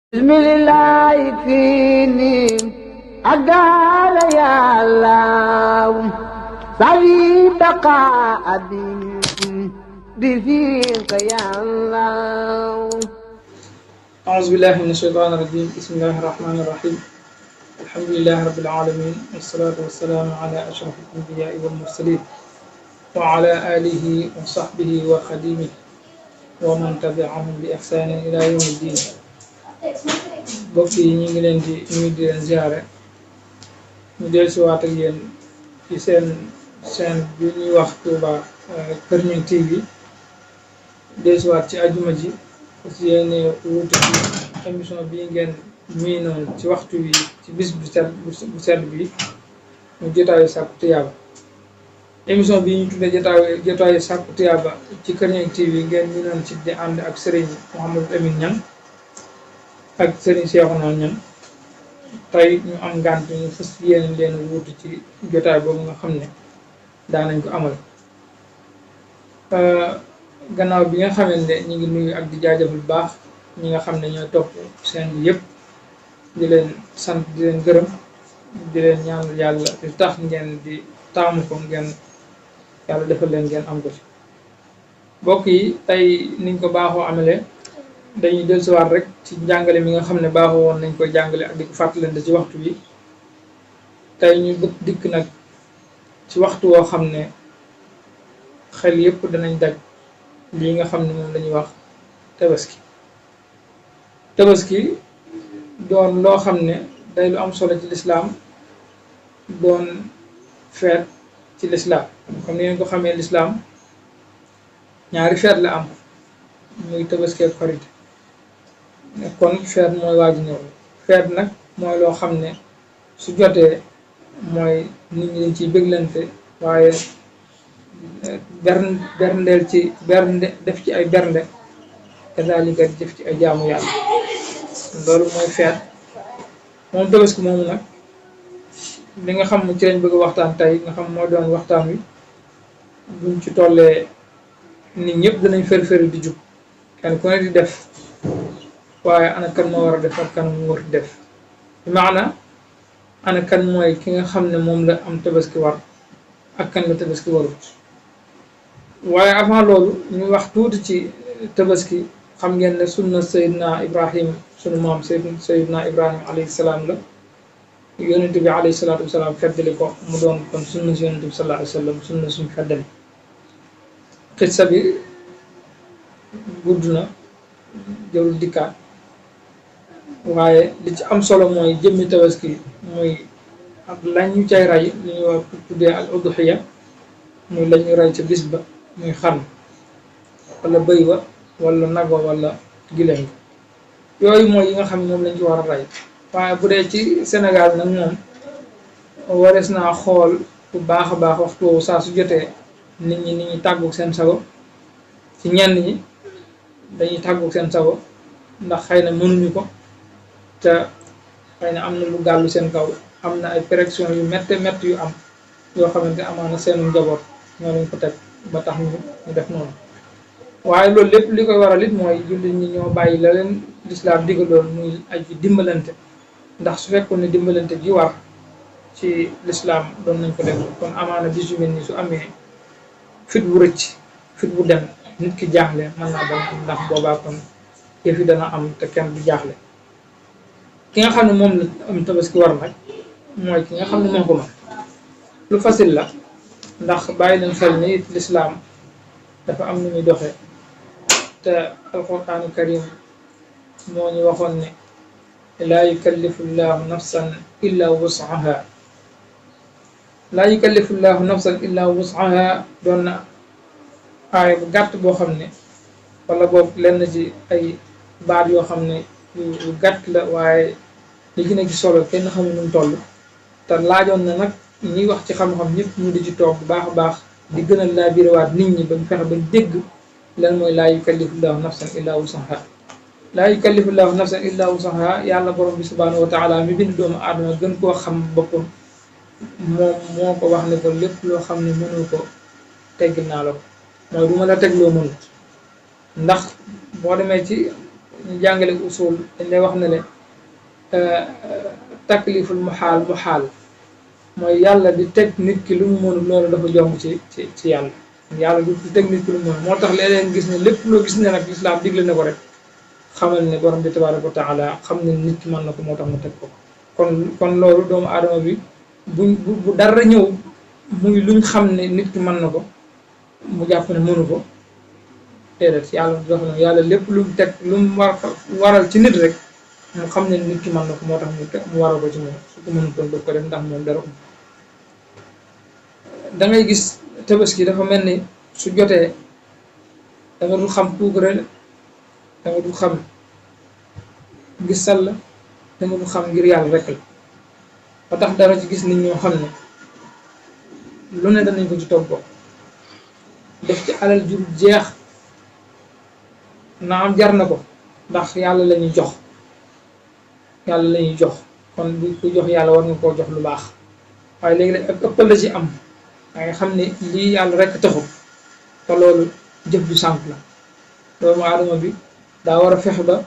bismillah fini agala ya Allah sawi baqa abin بفيك يا الله أعوذ بالله من الشيطان الرجيم بسم الله الرحمن الرحيم الحمد لله رب العالمين والصلاة والسلام على أشرف الأنبياء والمرسلين وعلى آله وصحبه وخديمه ومن تبعهم بإحسان إلى يوم الدين bokk yi ñu ngi leen di nuyu di leen ziare ñu dellusiwaat ak yéen ci seen chaîne bi ñuy wax Touba Kër Ñang TV dellusiwaat ci àjjuma ji aussi yéen wuute ci émission bii ngeen mii noonu ci waxtu wi ci bis bu sedd bi mu jotaayu sàkku tiyaaba émission bii ñu tuddee jotaayu sàkku tiyaaba ci Kër Ñang TV ngeen mii noonu ci di ànd ak Serigne Mouhamadou Amine Niang ak Serigne Cheikhouna Niang tey ñu am ngànt ñu fas yéene leen wuutu ci jotaay boobu nga xam ne daanañ ko amal gannaaw bi nga xamante ne ñu ngi nuyu ak di jaajëfal baax ñi nga xam ne ñoo topp seen bi yëpp di leen sant di leen gërëm di leen ñaanal yàlla di tax ngeen di taamu ko ngeen yàlla defal leen ngeen am ko ci mbokk yi tey niñ ko baaxoo amalee dañuy dellusiwaat rek ci njàngale mi nga xam ne baaxoo woon nañ koy jàngale ak di ko fàttalante ci waxtu bi tey ñu bëgg dikk nag ci waxtu woo xam ne xel yépp danañ daj lii nga xam ne moom lañuy wax tabaski doon loo xam ne day lu am solo ci lislaam doon feet ci lislaam comme ni ngeen ko xamee lislaam ñaari feet la am muy tabaski ak korite kon feet mooy waaju ñëw feet nag mooy loo xam ne su jotee mooy nit ñi dañ ciy béglante waaye berndeel ci bernde def ci ay bernde kazalika def ci ay jaamu yàlla loolu mooy feet moom tabaski moomu nag li nga xam ne ci lañ bëgg waxtaan tey nga xam moo doon waxtaan wi buñ ci tollee nit ñëpp danañ fër-fëri di jub kenn ku ne di def waaye ana kan moo war a def ak kan mu war di def bi maana ana kan mooy ki nga xam ne moom la am tabaski war ak kan la tabaski warut waaye avant loolu ñu wax tuuti ci tabaski xam ngeen ne sunna Seydina Ibrahim sunu maam Seydina Ibrahim alayhi salaam la yonent bi alayhi salaatu wasalaam feddali ko mu doon kon sunna si yonent bi sallallahu alayhi wa sallam sunna suñu feddali xissa bi gudd na jërul dikkaat waaye li ci am solo mooy jëmmi tabaski muy ak lañu cay rey li ñuy wax tuddee al udhiya muy lañuy rey ca bis ba muy xar wala bëy wa wala nag wa wala gileem yooyu mooy yi nga xam ne moom lañ ci war a rey waaye bu dee ci Sénégal nag moom warees naa xool bu baax a baax waxtu woowu saa su jotee nit ñi tàggu seen sago ci ñenn ñi dañuy tàggu seen sago ndax xëy na mënuñu ko te xëy na am na lu gàllu seen kaw am na ay pression yu métte yu am yoo xamante amaana seenu njaboot ñoo leen ko teg ba tax ñu def noonu waaye loolu lépp li koy waral it mooy jullit ñi ñoo bàyyi la leen lislaam digaloon muy aji dimbalante ndax su fekkoon ne dimbalante gi war ci lislaam doon nañ ko def kon amaana bis yu mel ni su amee fit bu rëcc fit bu dem nit ki jaaxle mën naa bañ am ndax boobaa kon yëf yi dana am te kenn du jaaxle ki nga xam ne moom la am tabaski war nag mooy ki nga xam ne moo ko mën lu facile la ndax bàyyi leen xel ni lislaam dafa am nu muy doxee te alquranu karim moo ñu waxoon ne laa yukallifu llahu nafsan illa wusaha laa yukallifu llahu nafsan illa wusaha doon na aaya bu gàtt boo xam ne wala boog lenn ci ay baat yoo xam ne yu gàtt la waaye li gën a ci solo kenn xamul nu mu toll te laajoon na nag ñuy wax ci xam-xam ñëpp ñu di ci toog bu baax a baax di gën a laa biirawaat nit ñi bañ fexe bañ dégg lan mooy laa yukallifu llaahu nafsan illaa wusaha laa yukallifu llaahu nafsan illaa wusaha yàlla borom bi subhaanahu wa taala mi bind doomu aadama gën koo xam boppam moom moo ko wax ne ko lépp loo xam ne mënul ko teggil naa la ko mooy du ma la teg loo mënut ndax boo demee ci ñu jàngale usul dañ lay wax ne le takliful muhaal mooy yàlla di teg nit ki lu mu mënul loolu dafa jomb ci yàlla yàlla du teg nit ki lu mu mënul moo tax léeg-léeg gis ne lépp loo gis ne nag lislaam digle na ko rek xamal ne borom bi tabaaraka wa taala xam ne nit ki mën na ko moo tax mu teg ko kon loolu doomu aadama bi bu dara ñëw muy luñ xam ne nit ki mën na ko mu jàpp ne mënu ko déedéet yàlla dox na yàlla lépp lu mu teg lu mu waral ci nit rek mu xam ne nit ki mën na ko moo tax mu waral ko ci moom su ko mënu doon def ko def ndax moom dara da ngay gis tabaski dafa mel ni su jotee da nga dul xam puukare da nga dul xam gis sal la da nga dul xam ngir yàlla rek la ba tax dara ci gis nit ñoo xam ne lu ne danañ ko ci toggoo def ci alal jur jeex na am jar na ko ndax yàlla la ñuy jox yàlla la ñuy jox kon bu ku jox yàlla war nga koo jox lu baax waaye léegi nag ak ëppal la ci am da nga xam ne lii yàlla rek taxul te loolu jëf ju sànq la doomu aadama bi daa war a fexe ba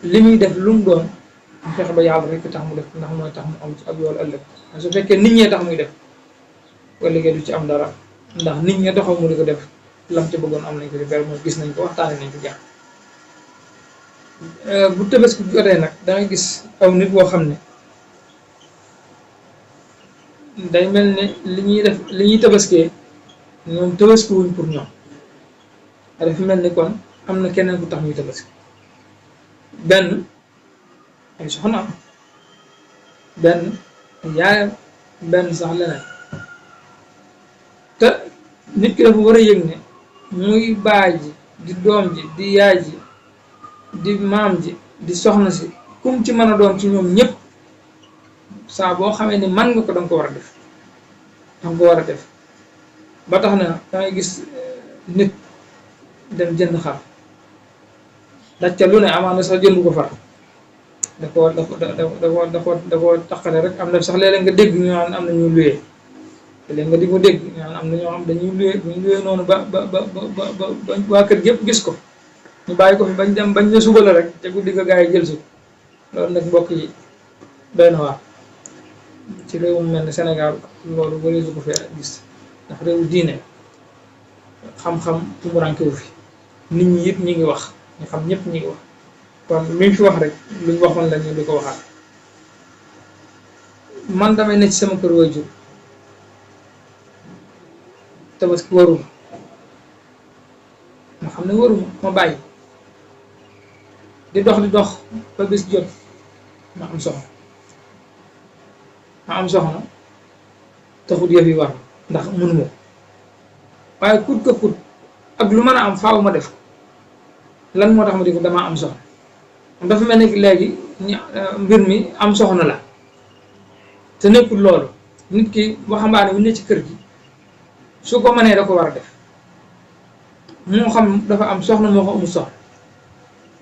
li muy def lu mu doon mu fexe ba yàlla rek tax mu def ndax mooy tax mu am ci ab yool ëllëg su fekkee nit ñee tax muy def wala liggéey du ci am dara ndax nit ñi doxal mu di ko def lam ci bëggoon am nañ ko di ber moom gis nañ ko waxtaane nañ ko jàpp bu tabaski jotee nag da ngay gis aw nit boo xam ne day mel ne li ñuy tabaskee ñoom tabaski wuñ pour ñoom dafa mel ni kon am na keneen ku tax ñuy tabaski benn ay soxnaam benn yaayam benn sax leneen te nit ki dafa war a yëg ne muy baay ji di doom ji di yaay ji di maam ji di soxna si kum ci mën a doon ci ñoom ñëpp saa boo xamee ni man nga ko danga ko war a def danga ko war a def ba tax na dangay gis nit dem jënd xar daj ca lu ne amaana sax jëndu ko far da ko taqale rek am na sax léeg-léeg nga dégg ñu naan am na ñuy luyee léegi nga di ko dégg ñu naan am na ñoo xam dañuy luyee bu ñu luyee noonu ba waa kër gépp gis ko ñu bàyyi ko fi bañ dem bañ ne suba la rek te guddi ga gaa yi jël si loolu nag mbokk yi doy na waar ci réew mu mel ne Sénégal loolu wari su ko fee gis ndax réewu diine xam-xam tumurankewu fi nit ñi yëpp ñi ngi wax ñu xam ñëpp ñi ngi wax kon luñ fi wax rek luñ waxoon la ñu di ko waxaat man damay ne ci sama kër waajur tabaski waruma nga xam ne waruma ma bàyyi di dox ba bis jot ma am soxna taxut yëf yi war ndax mënuma ko waaye kut ka kut ak lu mën a am faaw ma def ko lan moo tax ma di ko damaa am soxna dafa mel ni léegi mbir mi am soxna la te nekkul loolu nit ki waxambaane bu ne ci kër gi su ko mënee da ko war a def moo xam dafa am soxna moo ko amul soxna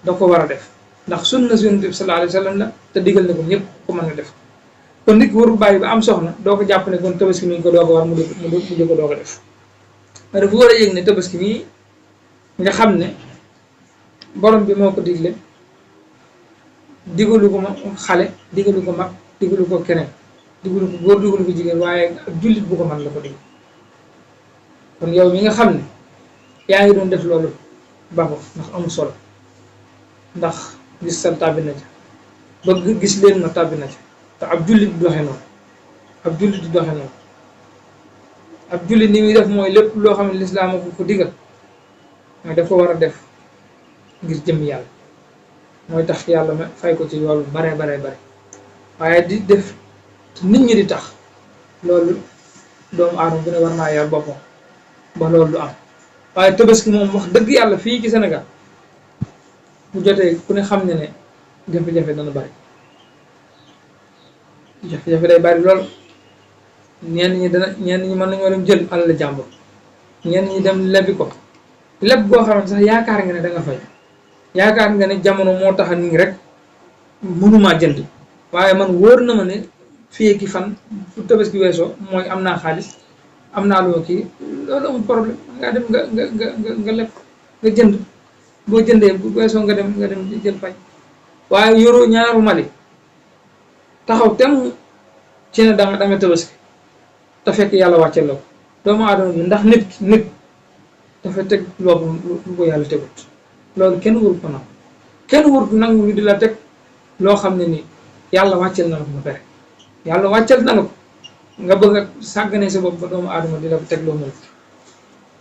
da ko war a def ndax sunna Yonent bi sallallahu alayhi wa sallam la te digal na ko ñëpp ko mën a def kon nit ki warul bàyyi ba am soxna doo ko jàpp ne kon tabaski mi ngi ko doo ko war mu di ko doo ko def mais dafa war a yëg ne tabaski mii nga xam ne borom bi moo ko digle digalu ko ma xale digalu ko mag digalu ko keneen digalu ko góor digalu ko jigéen waaye ak jullit bu ko mën la ko dig kon yow mi nga xam ne yaa ngi doon def loolu ba ko ndax amul solo ndax gis sal tàbbi na ca bëgg gis leen na tàbbi na ca te ab jullit di doxe noonu ab jullit ni muy def mooy lépp loo xam ne lislaam ko digal mooy dafa war a def ngir jëm yàlla mooy tax yàlla ma fay ko ci yoolu bare waaye di def nit ñi di tax loolu doomu aadama bu ne war naa yar boppam ba loolu du am waaye tabaski moom wax dëgg yàlla fii ci Sénégal bu jotee ku ne xam ne jafe-jafe dana bari jafe-jafe day bari lool ñenn ñi mën nañoo dem jël alal jàmbur ñenn ñi dem lebbi ko leb boo xam ne sax yaakaar nga ne da nga fay yaakaar nga ne jamono moo tax nii rek mënumaa jënd waaye man wóor na ma ne fii ki fan fu tabaski weesoo mooy am naa xaalis am naa loo kii loolu amul problème nga dem nga leb nga jënd boo jëndee bu weesoo nga dem jël fay waaye yoroo ñaaru Mali taxaw tem ci ne da nga tabaski te fekk yàlla wàcceel la ko doomu aadama bi ndax nit dafa teg loolu lu ko yàlla tegut loolu kenn warut ko nangu kenn warut nangu ñu di la teg loo xam ne ni yàlla wàcceel na la ko ba pare yàlla wàcceel na la ko nga bëgg a sàggane sa bopp ba doomu aadama di la ko teg loo mën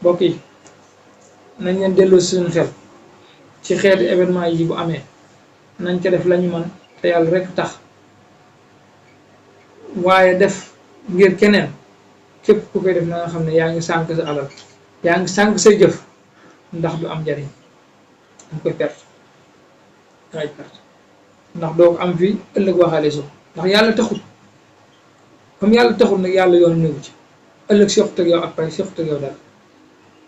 mbokk yi nañ leen delloo suñu xel ci xeeti événement yi bu amee nañ ko def la ñu mën te yàlla rek tax waaye def ngir keneen képp ku koy def na nga xam ne yaa ngi sànq sa alal yaa ngi sànq say jëf ndax du am njariñ danga koy perte dangay perte ndax doo ko am fii ëllëg waxaale so ndax yàlla taxut comme yàlla taxut nag yàlla yoon néewu ci ëllëg sequt ak yow ak pay sequt ak yow dara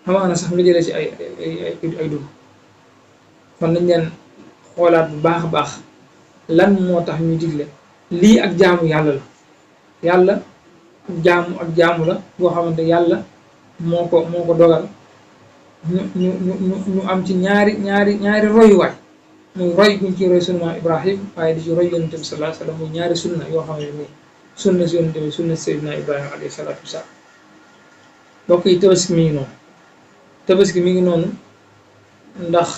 xamaa na sax nga jëlee ci ay dugg kon nañ leen xoolaat bu baax a baax lan moo tax ñu digle lii ak jaamu yàlla la yàlla ak jaamu la boo xamante yàlla moo ko dogal ñu am ci ñaari royuwaay muy roy guñ ci roy sunu maam Ibrahim waaye di ci roy yonente bi sallallahu alayhi wasallam muy ñaari sunna yoo xam ne nii sunna si yonente bi sunna Seydina Ibrahima alayhi salaatu wasalaam mbokk yi tabaski mi ngi noonu ndax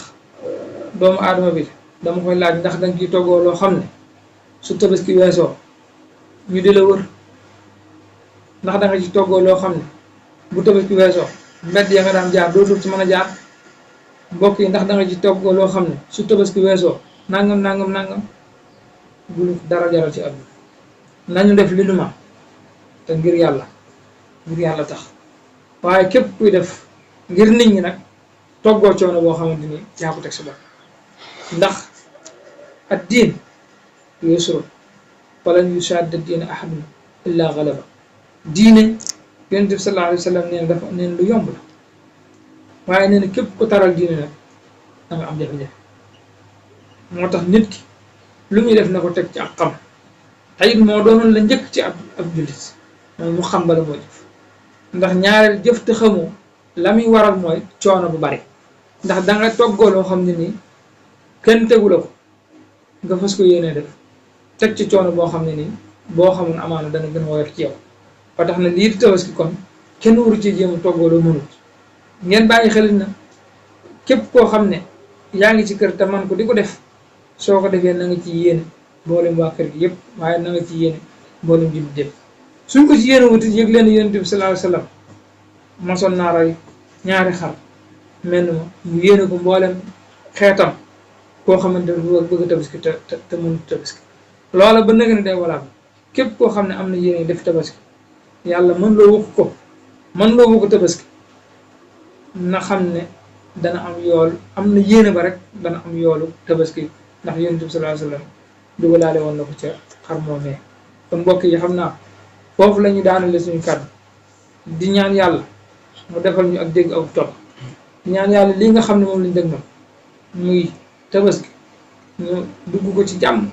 doomu aadama bi dama koy laaj ndax danga ciy toggoo loo xam ne su tabaski weesoo ñu di la wër ndax danga ci toggoo loo xam ne bu tabaski weesoo mbedd ya nga daan jaar dootul ci mën a jaar mbokk yi ndax danga ci toggoo loo xam ne su tabaski weesoo nangam bul dara jaral ci àdduna nañu def li nu ma te ngir yàlla tax waaye képp kuy def ngir nit ñi nag toggoo coono boo xamante ni yaa ko teg sa bopp ndax ad diin yusrun walan yushadda diina ahadun illa galaba diine yonent bi sallallahu alayhi wa sallam nee na dafa neen lu yomb la waaye nee na képp ko taral diine nag da nga am jafe-jafe moo tax nit ki lu muy def na ko teg ci ak xam te it moo doonoon la njëkk ci ab jullit mooy mu xam bala moo jëf ndax ñaareel jëf te xamoo la muy waral mooy coono bu bari ndax da nga toggoo loo xam ne nii kenn tegu la ko nga fas ko yéenee def teg ci coono boo xam ne nii boo xamoon amaana dana gën a woyof ci yow ba tax na lii di tabaski kon kenn waru ci jéem a toggoo loo mënut ngeen bàyyi xel na képp koo xam ne yaa ngi ci kër te man ko di ko def soo ko defee na nga ci yéene mboolem waa kër gi yëpp waaye na nga ci yéene mboolem jullit yëpp suñ ko ci yéene wutit yëg leen yonent bi sallallahu alayhi wasallam mosoon naa rey ñaari xar mel ma mu yéene ko mboolem xeetam koo xamante ne bëgg a tabaski te mënut tabaski loola ba nëgë ne day walaat képp koo xam ne am na yéene def tabaski yàlla mën loo wëkk ko tabaski na xam ne dana am yool am na yéene ba rek dana am yoolu tabaski ndax yonent bi sallallahu alayhi wasallam dugalaale woon na ko ca xar moomee kon mbokk yi xam naa foofu la ñu daanale suñu kàddu di ñaan yàlla mu defal ñu ak dégg ak topp di ñaan yàlla lii nga xam ne moom lañ dëgg moom muy tabaski ñu dugg ko ci jàmm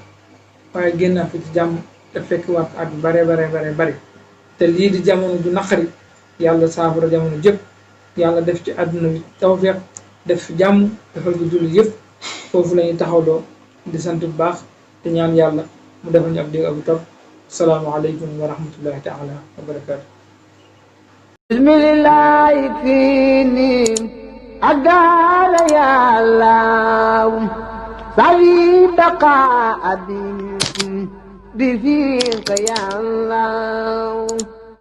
waaye génnaat ko ci jàmm te fekk waat at bare te lii di jamono ju naqari yàlla saafara jamono jëpp yàlla def ci àdduna bi tawfeex def fi jàmm defal ko julli yëpp foofu la ñuy taxawloo di sant bu baax te ñaan yàlla mu defal ñu ak dégg ak topp salaamu aleykum wa rahmatullahi taala wa barakaatu bismillahi fiini agala yàlla sawi baqa abi bi fiika yàlla